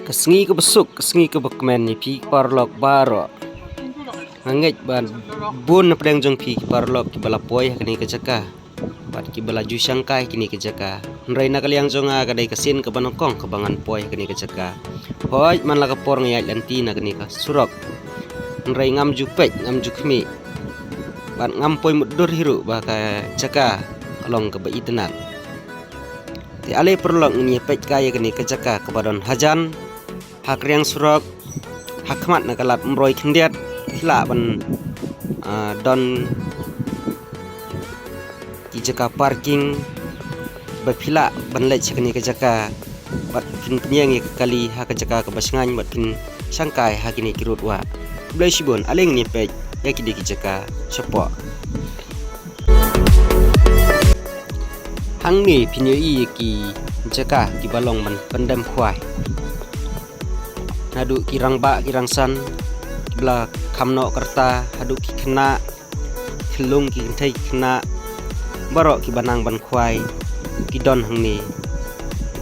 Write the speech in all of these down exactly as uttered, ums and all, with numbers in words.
Ka sngi kaba suk, ka sngi kaba kmen ïa phi ki paralok baroh. Nga ngeit ba bun na pdeng jong phi ki paralok kiba la poi ha kane ka jaka bad kiba la ju shangkai ha kane ka jaka. Hynrei na ka liang jong nga ka dei ka sien kaba nyngkong kaba ngan poi ha kane ka jaka. Hooid, man la ka por nga ïaid lynti na kane ka surok, hynrei ngam ju peit, ngam ju khmih bad ngam poi mutdur hi ruh ba ka jaka ka long kaba itynnad. Te ale paralok, ngin ïa peit kai ïa kane ka jaka kaba don hajan ha ka riang surok, ha khmat na ka lad Umroi khyndiat. Phi lah ban, ah, don ki jaka parking ba phi lah ban leit sha kane ka jaka bad phin pynïeng ïa ka kali ha ka jaka kaba shngaiñ bad phin shangkai ha kine ki rud wah. Khublei shibun, ale ngin ïa peit ïa kine ki jaka shapoh. Hangne phin ïohi ïa ki jaka kiba long ban pyndem khwai. Naduh ki rangbah ki rangsan kiba la kham noh ka rta, haduh ki khynnah, ki khyllung, ki kynthei ki khynnah, baroh kiba nang ban khwai ki don hangne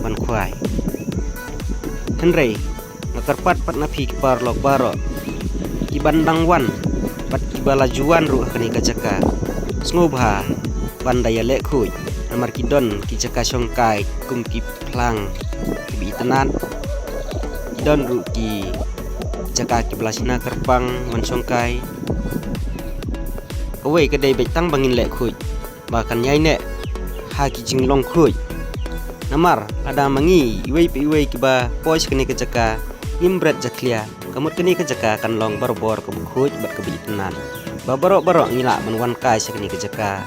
ban khwai. Hynrei nga kyrpad pat na phi ki paralok baroh kiban dang wan bad kiba la ju wan ruh ha kane ka jaka, sngewbha ban da ïaleh khuid, namar ki don ki jaka shongkai kum ki phlang kiba itynnad, ki don ruh ki jaka kiba la shna kyrpang ban shongkai. Kawei ka dei beit tang ba ngin leh khuid ba kan ïai neh ha ki jinglong khuid. Namar lada ma ngi iwei pa iwei kiba poi sha kane ka jaka ngim bret jakhlia, ka mut kane ka jaka kan long barabor kaba khuid bad kaba itynnad, ba baroh baroh ngi lah ban wan kai sha kane ka jaka